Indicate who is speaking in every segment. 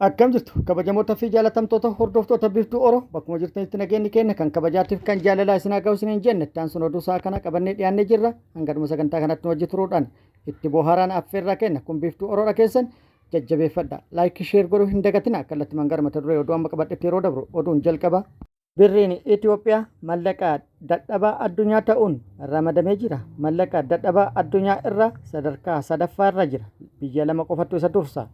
Speaker 1: Akkam jirtu kabajamoota fi jaalatamtoota hordoftoota Biiftuu Oro, bakkuma jirtanitti nageenyi keenya kan kabajaatiif kan jaalalaa isin haa ga'u isiniin jenne. Itti aansuun oduu sa'a kana qabannee dhiyaannee jirra. Hanga dhuma sagantaa kanatti nu wajji turuudhaan itti bohaaraan affeerraa kenna. Kun Biiftuu Oroodha, keessan jajjabeeffadha. Like, share godhuu hin dagatina. Kallattimaan gara mata duree oduu amma qabadhetti yeroo dabru, oduun jalqaba. Birriin Itoophiyaa mallaqa dadhabaa addunyaa ta'uun ramadamee jira. Mallaqa dadhabaa addunyaa irra sadarkaa sadaffaa irra jira. Biyya lama qofattu isa dursa.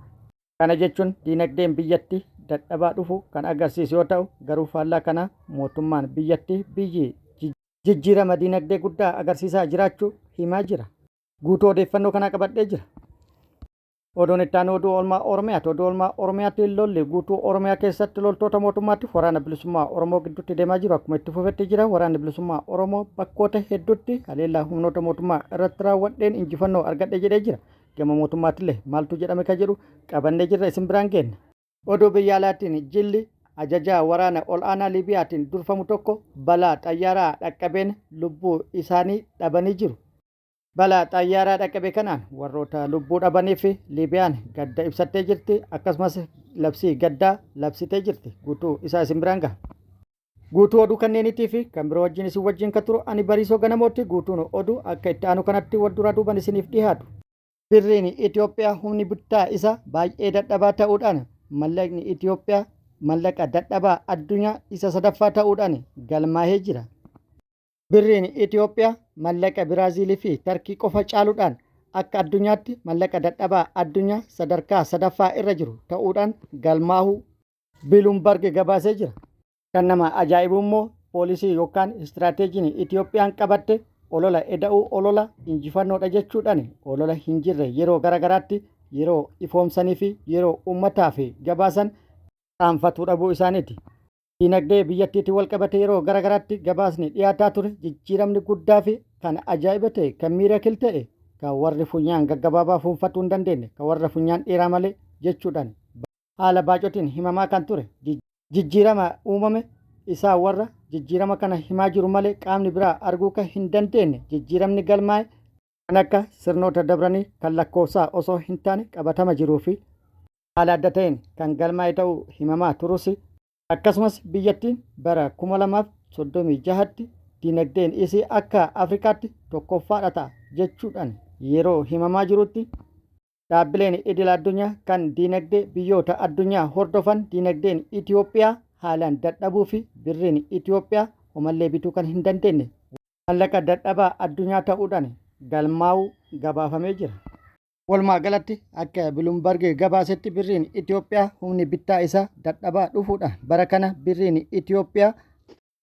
Speaker 1: Kana jechuun diinagdeen biyyatti dadhabaa dhufu kan agarsiisu yoo ta'u, garuu faallaa kanaa mootummaan biyyattii biyyi jijjiirama diinagdee guddaa agarsiisaa jiraachuu himaa jira. Guutuu odeeffannoo kanaa qabadhee jira. Oduun itti aanu oduu oolmaa Oromiyaati. Oduu oolmaa Oromiyaatiin lolli guutuu Oromiyaa keessatti loltoota mootummaatiif Waraana Bilisummaa Oromoo gidduutti deemaa jiru akkuma itti fufetti jira. Waraanni Bilisummaa Oromoo bakkoota hedduutti haleellaa humnoota mootummaa irratti raawwadheen injifannoo argadhe jedhee jira. Gama mootummaatillee maaltu jedhame ka jedhu qabannee jirra, isin biraan geenna. Oduu biyya alaatiin jilli ajajaa waraana ol'aanaa Liibiyaatiin durfamu tokko balaa xayyaaraa dhaqqabeen lubbuu isaanii dhabanii jiru. Balaa xayyaaraa dhaqqabe kanaan warroota lubbuu dhabaniif Liibiyaan gadda ibsattee jirti. Akkasumas labsii gaddaa labsitee jirti. Guutuu isaa isin biraan gaha. Guutuu oduu kanneeniitii fi kan biroo wajjin isin wajjin kan turu ani Bariisoo Ganamooti. Guutuun oduu akka itti aanu kanatti wal duraa duuban isiniif dhihaatu. Birriin Itoophiyaa humni bittaa isaa baay'ee dadhabaa ta'uudhaan mallaqni Itoophiyaa mallaqa dadhabaa addunyaa isa sadaffaa ta'uudhaan galmaahee jira. Birriin Itoophiyaa mallaqa Biraaziilii fi Tarkii qofa caaluudhaan akka addunyaatti mallaqa dadhabaa addunyaa sadarkaa sadaffaa irra jiru ta'uudhaan galmaahuu Biluumbarg gabaasee jira. Kan nama ajaa'ibu immoo poolisii yookaan istiraateejiin Itoophiyaan qabatte olola eda'uu, olola injifannoodha jechuudhaan olola hin jirre yeroo garagaraatti yeroo ifoomsanii fi yeroo uummataaf gabaasan qaanfatuu dhabuu isaaniiti. Diinagdee biyyattiitiin walqabatee yeroo gara garaatti gabaasni dhiyaataa ture jijjiiramni guddaa fi kan ajaa'iba ta'e, kan miracle ta'e, kan warri funyaan gaggabaabaa fuunfatuu hin dandeenye, kan warra funyaan dheeraa malee jechuudhaan haala baacotiin himamaa kan ture jijjiirama uumame isaa warra jijjiirama kana himaa jiru malee qaamni biraa arguu kan hin dandeenye, jijjiiramni galmaa'e kan akka sirnoota dabranii kan lakkoofsaa osoo hin taane qabatama jiruu fi haala adda ta'een kan galmaa'e ta'uu himamaa turus, akkasumas biyyattiin bara 2036tti dinagdeen isii akka Afrikaatti tokkoffaadha ta'a jechuudhaan yeroo himamaa jirutti, dhaabbileen idil addunyaa kan diinagdee biyyoota addunyaa hordofan diinagdeen Itoophiyaa haalaan dadhabuu fi birriin Itoophiyaa homallee bituu kan hin dandeenye mallaqa dadhabaa addunyaa ta'uudhaan galmaa'uu gabaafamee jira. Walumaa galatti akka Biluumbarg gabaasetti birriin Itoophiyaa humni bittaa isaa dadhabaa dhufuudha. Bara kana birriin Itoophiyaa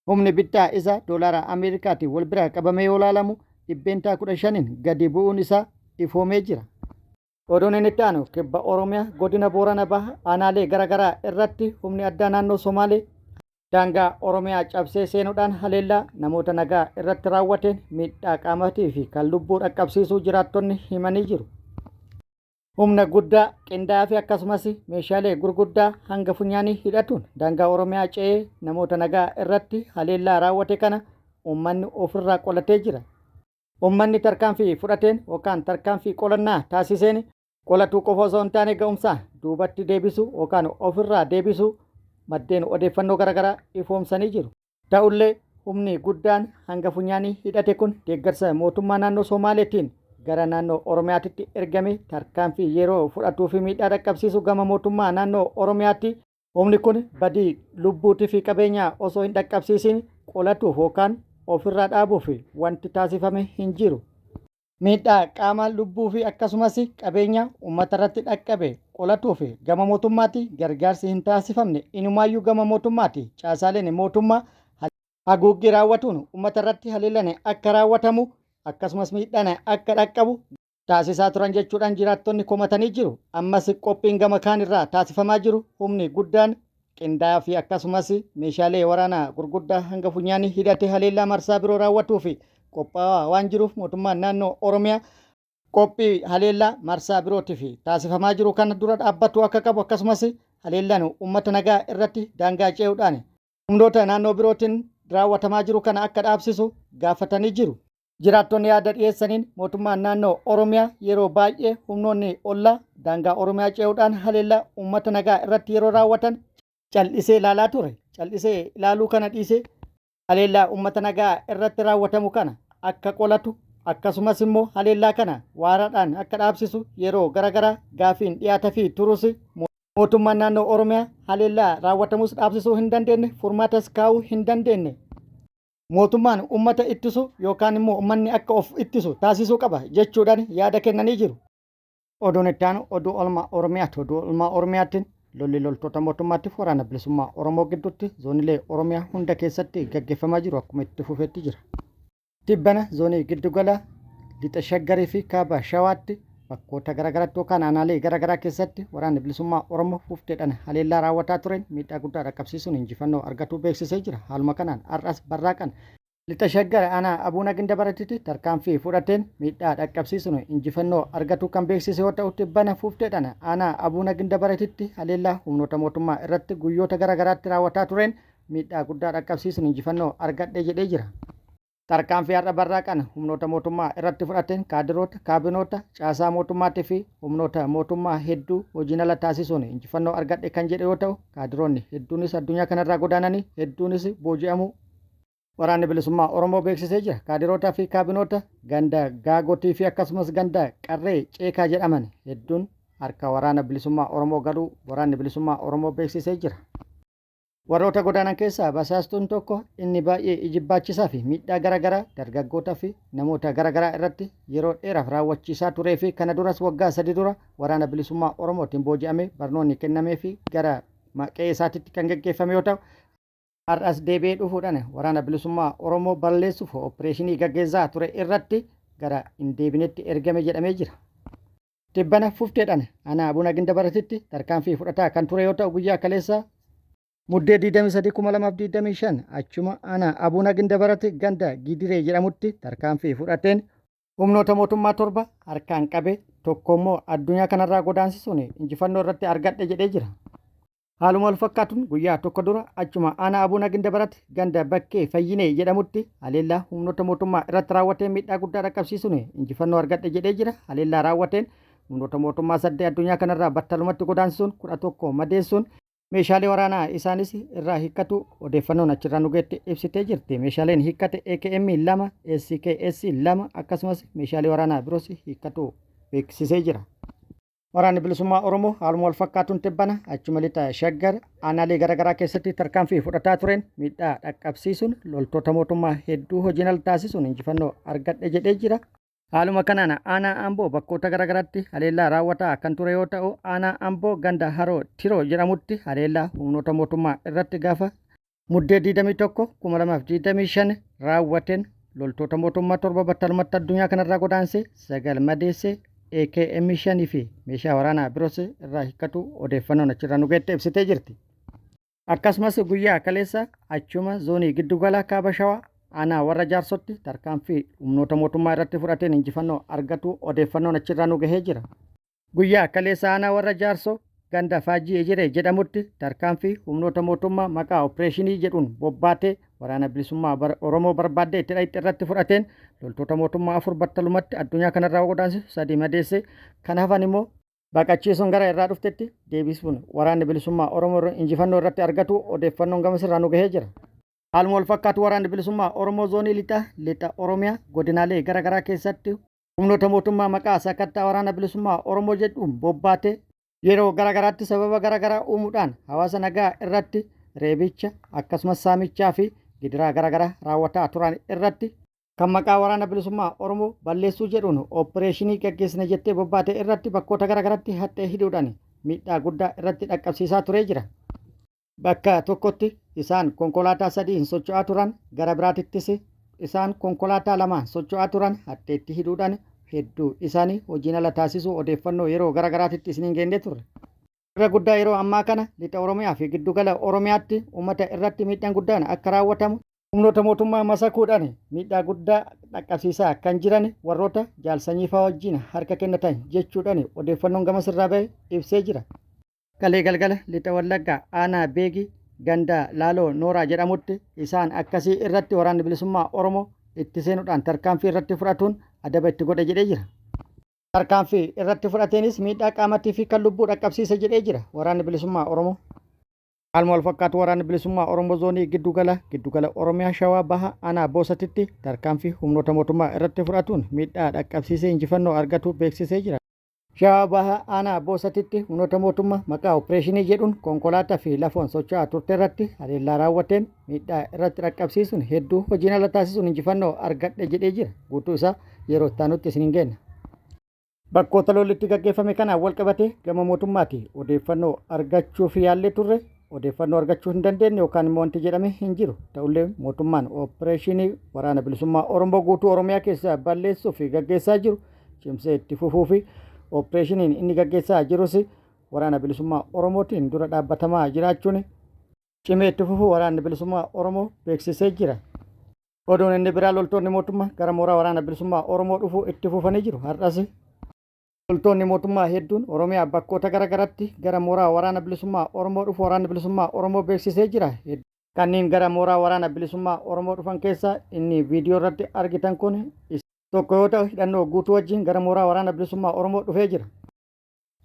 Speaker 1: humni bittaa isaa doolaara Ameerikaatiin wal bira qabamee yoo ilaalamu 15%n gadi bu'uun isaa ifoomee jira. Oduun inni itti aanu kibba Oromiyaa godina Boorana Baha aanaalee garaagaraa irratti humni addaa naannoo Somaalee daangaa Oromiyaa cabsee seenuudhaan haleellaa namoota nagaa irratti raawwateen miidhaa qaamaatii fi kan lubbuu dhaqqabsiisuu jiraattonni himanii jiru. Humna guddaa qindaa'aa fi akkasumas meeshaalee gurguddaa hanga funyaanii hidhatuun daangaa Oromiyaa ce'ee namoota nagaa irratti haleellaa raawwate kana uummanni ofirraa qolatee jira. Uummanni tarkaanfii fudhateen yookaan tarkaanfii qolannaa taasiseen qolatuu qofa osoo hin taane ga'umsaan duubatti deebisuu yookaan ofirraa deebisuu maddeen odeeffannoo garaagaraa ifoomsanii jiru. Ta'ullee humni guddaan hanga funyaanii hidhate kun deeggarsa mootummaa naannoo Somaaleetiin gara naannoo Oromiyaatitti ergame tarkaanfii yeroo fudhatuu fi miidhaa dhaqqabsiisu gama mootummaa naannoo Oromiyaatti humni kun badii lubbuutii fi qabeenyaa osoo hin dhaqqabsiisin qolatuuf yookaan ofirraa dhaabuuf wanti taasifame hin jiru. Miidhaa qaama, lubbuu fi akkasumas qabeenya uummata irratti dhaqqabe qolatuuf gama mootummaati gargaarsi hin taasifamne. Inumaayyuu gama mootummaati caasaaleen mootummaa haguuggii raawwatuun uummata irratti haleellan akka raawwatamu akkasumas miidhaan akka dhaqqabu taasisaa turan jechuudhaan jiraattonni komatanii jiru. Ammas qophiin gama kaan irraa taasifamaa jiru humni guddaan qindaa'aa fi akkasumas meeshaalee waraanaa gurguddaa hanga funyaanii hidhate haleellaa marsaa biroo raawwatuu fi qophaa'aa waan jiruuf, mootummaan naannoo Oromiyaa qophii haleellaa marsaa birootiif taasifamaa jiru kana dura dhaabbatu akka qabu, akkasumas haleellaan uummata nagaa irratti daangaa ce'uudhaan humnoota naannoo birootiin raawwatamaa jiru kana akka dhaabsisu gaafatanii jiru. Jiraattonni yaada dhiyeessaniin mootummaan naannoo Oromiyaa yeroo baay'ee humnoonni ollaa daangaa Oromiyaa ce'uudhaan haleellaa uummata nagaa irratti yeroo raawwatan cal'isee ilaalaa ture. Cal'isee ilaaluu kana dhiisee haleellaa uummata nagaa irratti raawwatamu kana akka qolatu akkasumas immoo haleellaa kana waaraadhaan akka dhaabsisu yeroo garaagaraa gaafiin dhiyaatafii turus mootummaan naannoo Oromiyaa haleellaa raawwatamus dhaabsisuu hin dandeenye, furmaatas kaa'uu hin dandeenye. Mootummaan ummata ittisu yookaan immoo ummanni akka of ittisu taasisuu qaba jechuudhaan yaada kennanii jiru. Oduun itti aanu oduu olmaa Oromiyaati. Oduu olmaa Oromiyaatiin lolli loltoota mootummaatiif waraana bilisummaa Oromoo gidduutti zoonilee Oromiyaa hunda keessatti gaggeeffamaa jiru akkuma itti fufetti jira. Tibbana zoonii giddugala lixa Shaggarii fi kaaba Shawaatti bakkoota garaagaraatti yookaan aanaalee garaagaraa keessatti waraanni bilisummaa Oromoo fufteedhaan haleellaa raawwataa tureen miidhaa guddaa dhaqqabsiisuun injifannoo argatuu beeksisee jira. Haaluma kanaan har'as barraaqan lixa Shaggar aanaa Abuuna Gindabaratitti tarkaanfii fudhateen miidhaa dhaqqabsiisuun injifannoo argatuu kan beeksise yoo ta'u, tibbana fufteedhaan aanaa Abuuna Gindabaratitti haleellaa humnoota mootummaa irratti guyyoota garaagaraatti raawwataa tureen miidhaa guddaa dhaqqabsiisuun injifannoo argadhe jedhee jira. Tarkaanfii har'a barraaqan humnoota mootummaa irratti fudhateen kaadiroota, kaabinoota, caasaa mootummaatii fi humnoota mootummaa hedduu hojiin ala taasisuun injifannoo argadhe kan jedhe yoo ta'u, kaadiroonni hedduunis addunyaa kanarraa godaananii hedduunis booji'amuu waraanni bilisummaa Oromoo beeksisee jira. Kaadirootaa fi kaabinoota ganda Gaagotii fi akkasumas ganda Qarree Ceekaa jedhaman hedduun harka waraana bilisummaa Oromoo galuu waraanni bilisummaa Oromoo beeksisee jira. Warroota godaanan keessaa basaastuun tokko inni baay'ee ijibbaachisaa fi miidhaa gara garaa dargaggoota fi namoota gara garaa irratti yeroo dheeraaf raawwachiisaa turee fi kana duras waggaa 3 dura waraana bilisummaa Oromootiin booji'amee barnoonni kennamee fi gara qe'ee isaatitti kan geggeeffame yoo ta'u, har'as deebi'ee dhufuudhaan waraana bilisummaa Oromoo balleessuuf opereeshinii gaggeessaa ture irratti gara hin deebinetti ergame jedhamee jira. Tibbana fufteedhaan aanaa Abuna Gindabaratitti tarkaanfii fudhataa kan ture yoo ta'u, guyyaa kaleessa Muddee 23,2025 achuma aanaa Abuna Gindabarati ganda Gidiree jedhamutti tarkaanfii fudhateen humnoota mootummaa 7 harkaan qabe, tokko immoo addunyaa kanarraa godaansisuun injifannoo irratti argadhe jedhee jira. Haaluma wal fakkaatuun guyyaa tokko dura achuma aanaa Abuna Gindabarat ganda Bakkee Fayyinee jedhamutti haleellaa humnoota mootummaa irratti raawwateen miidhaa guddaa dhaqqabsiisuun injifannoo argadhe jedhee jira. Haleellaa raawwateen humnoota mootummaa 8 addunyaa kanarraa battalumatti godaansisuun 11 madeessuun meeshaalee waraanaa isaanis irraa hiikkatu odeeffannoon achirraa nu geette ibsitee jirti. Meeshaaleen hiikkate AKM 2, SKS 2 akkasumas meeshaalee waraanaa biroos hiikkatu beeksisee jira. Waraanni Bilisummaa Oromoo haaluma wal fakkaatuun tibbana achuma lixa Shaggar aanaalee garaagaraa keessatti tarkaanfii fudhataa tureen miidhaa dhaqqabsiisuun loltoota mootummaa hedduu hojiin ala taasisuun injifannoo argadhe jedhee jira. Haaluma kanaan aanaa Amboo bakkoota garaagaraatti haleellaa raawwataa kan ture yoo ta'u, aanaa Amboo ganda Haroo Tiroo jedhamutti haleellaa humnoota mootummaa irratti gaafa Muddee 21, 2025 raawwateen loltoota mootummaa 7 battalumatti addunyaa kanarraa godaanse, 9 madeesse, AKM 5 fi meeshaa waraanaa biroos irraa hiikkatu odeeffannoon achirraa nu geette ibsitee jirti. Akkasumas guyyaa kaleessa achuma zoonii giddugala kaaba Shawaa aanaa warra Jaarsotti tarkaanfii humnoota mootummaa irratti fudhateen injifannoo argatu odeeffannoon achirraa nu gahee jira. Guyyaa kaleessa aanaa warra Jaarsoo ganda Faajjii Ejeree jedhamutti tarkaanfii humnoota mootummaa maqaa opereeshinii jedhuun bobbaatee waraana bilisummaa Oromoo barbaaddee itti dhayxe irratti fudhateen loltoota mootummaa 4 battalumatti addunyaa kanarraa godaansisu, 3 madeessee kan hafan immoo baqachiisuun gara irraa dhuftetti deebisuun waraanni bilisummaa Oromoo injifannoo irratti argatu odeeffannoon gamasirraa nu gahee jira. Haaluma wal fakkaatu waraanni bilisummaa Oromoo zoonii lixa lixa Oromiyaa godinaalee gara garaa keessatti humnoota mootummaa maqaa sakattaa waraana bilisummaa Oromoo jedhuun bobbaatee yeroo gara garaatti sababa gara garaa uumuudhaan hawaasa nagaa irratti reebicha akkasumas saamichaa fi gidiraa gara garaa raawwataa turan irratti kan maqaa waraana bilisummaa Oromoo balleessuu jedhuun opereeshinii gaggeessina jettee bobbaate irratti bakkoota gara garaatti haxxee hidhuudhaan miidhaa guddaa irratti dhaqqabsiisaa turee jira. Bakka tokkotti isaan konkolaataa sadiin socho'aa turan, gara biraatittis isaan konkolaataa lamaan socho'aa turan haxxeetti hidhuudhaan hedduu isaanii hojiin ala taasisuu odeeffannoo yeroo gara garaatitti isiniin geennee turre. Irra guddaa yeroo ammaa kana lixa Oromiyaa fi giddugala Oromiyaatti uummata irratti miidhaan guddaan akka raawwatamu humnoota mootummaa masakuudhaan miidhaa guddaa dhaqqabsiisaa kan jiran warroota Jaal Sanyiifaa wajjin harka kennatan jechuudhaan odeeffannoon gamas irraa bahe ibsee jira. Kalee galgala Lixa Wallaggaa aanaa Beegii ganda Laaloo Nooraa jedhamutti isaan akkasii irratti waraanni bilisummaa Oromoo itti seenuudhaan tarkaanfii irratti fudhatuun adaba itti godhe jedhee jira. Tarkaanfii irratti fudhateenis miidhaa qaamatii fi kan lubbuu dhaqqabsiise jedhee jira Waraanni Bilisummaa Oromoo. Haaluma wal fakkaatu Waraanni Bilisummaa Oromoo Zoonii Giddugala Giddugala Oromiyaa Shawaa Baha Aanaa Boosatitti tarkaanfii humnoota mootummaa irratti fudhatuun miidhaa dhaqqabsiisee injifannoo argatuu beeksisee jira. Shawaa Baha Aanaa Boosatitti humnoota mootummaa maqaa opereeshinii jedhuun konkolaataa fi lafoon socho'aa turte irratti haleellaa raawwateen miidhaa irratti dhaqqabsiisuun hedduu hojiin ala taasisuun injifannoo argadhe jedhee jira. Guutuu isaa yeroo itti aanutti isiniin geenna. Bakkoota lolli itti gaggeeffame kanaan walqabatee gama mootummaati odeeffannoo argachuuf yaallee turre odeeffannoo argachuu hin dandeenye yookaan immoo wanti jedhame hin jiru. Ta'ullee mootummaan opereeshinii waraana bilisummaa Oromoo guutuu Oromiyaa keessaa balleessuuf gaggeessaa jiru cimsee itti fufuu fi opereeshiniin inni gaggeessaa jirus waraana bilisummaa Oromootiin dura dhaabbatamaa jiraachuun cimee itti fufuu waraanni bilisummaa Oromoo beeksisee jira. Oduun inni biraa loltoonni mootummaa gara mooraa waraana bilisummaa Oromoo dhufuu itti fufanii jiru. Har'as loltoonni mootummaa hedduun Oromiyaa bakkoota garaagaraatti gara mooraa waraana bilisummaa Oromoo dhufu waraanni bilisummaa Oromoo beeksisee jira. Kanneen gara mooraa waraana bilisummaa Oromoo dhufan keessaa inni viidiyoo irratti argitan kun tokko yoo ta'u hidhannoo guutuu wajjin gara mooraa waraana bilisummaa Oromoo dhufee jira.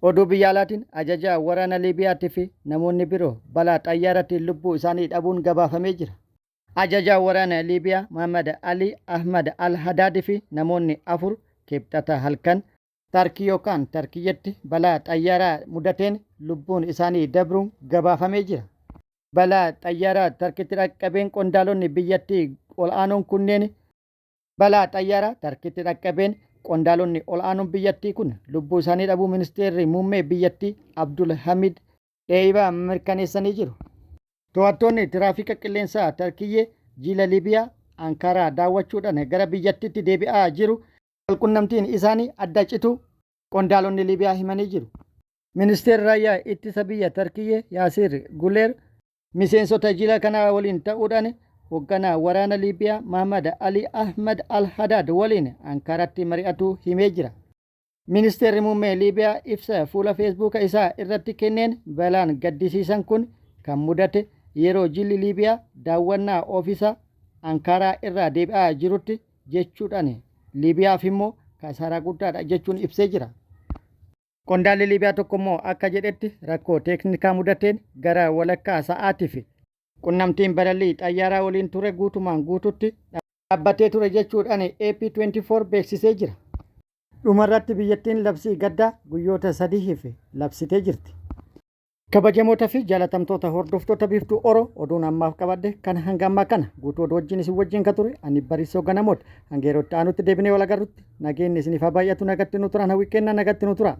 Speaker 1: Oduu biyya alaatiin ajajaa waraana Liibiyaatii fi namoonni biroo balaa xayyaaraatiin lubbuu isaanii dhabuun gabaafamee jira. Ajajaa waraana Liibiyaa Mohammad Ali Ahmad Al Hadaad fi namoonni 4 Kibxata halkan Tarkii yookaan Tarkiyyetti balaa xayyaaraa mudateen lubbuun isaanii dabruun gabaafamee jira. Balaa xayyaaraa Tarkitti dhaqqabeen qondaalonni biyyattii ol'aanoon kunneen Balaa xayyaaraa Tarkitti dhaqqabeen qondaalonni ol'aanoon biyyattii kun lubbuu isaanii dhabuu ministeerri muummee biyyattii Abdul Hamid Dheeyibaa mirkaneessanii jiru. To'attoonni tiraafika qilleensaa Tarkiyyee jila Liibiyaa Ankaraa daawwachuudhaan gara biyyattiitti deebi'aa jiru. Walqunnamtiin isaanii adda cituu qondaalonni Liibiyaa himanii jiru. Ministeerri Raayyaa Ittisa Biyya Tarkiyyee Yaasiir Guleer miseensota jila kanaa waliin ta'uudhaan hogganaa waraana Liibiyaa Mahmad Ali Ahmad Al Hadaad waliin Ankaratti mari'atuu himee jira. Ministeerri Muummee Liibiyaa ibsa fuula Feesbuuka isaa irratti kenneen balaan gaddisiisan kun kan mudate yeroo jilli Liibiyaa daawwannaa oofisa Ankaaraa irraa deebi'aa jirutti jechuudhaan Liibiyaaf immoo kasaaraa guddaadha jechuun ibsee jira. Qondaalli Liibiyaa tokko immoo akka jedhetti rakkoo teeknikaa mudateen gara walakkaa sa'aatiif qunnamtiin balallii xayyaaraa waliin ture guutumaan guututti dhaabbatee ture jechuudhaan AP24 beeksisee jira. Dhumarratti biyyattiin labsii gaddaa guyyoota sadiif labsitee jirti. Kabajamoota fi jaalatamtoota hordoftoota Biiftuu Oro oduun ammaaf qabadhe kan hanga ammaa kana guutuu oduu wajjin isin wajjin ka ture ani Bariisoo Ganamooti. Hanga yeroo itti aanutti deebinee wal agarrutti nageenyi isiniif haa baay'atu nagatti nu turan hawwii kenna nagatti nu tura.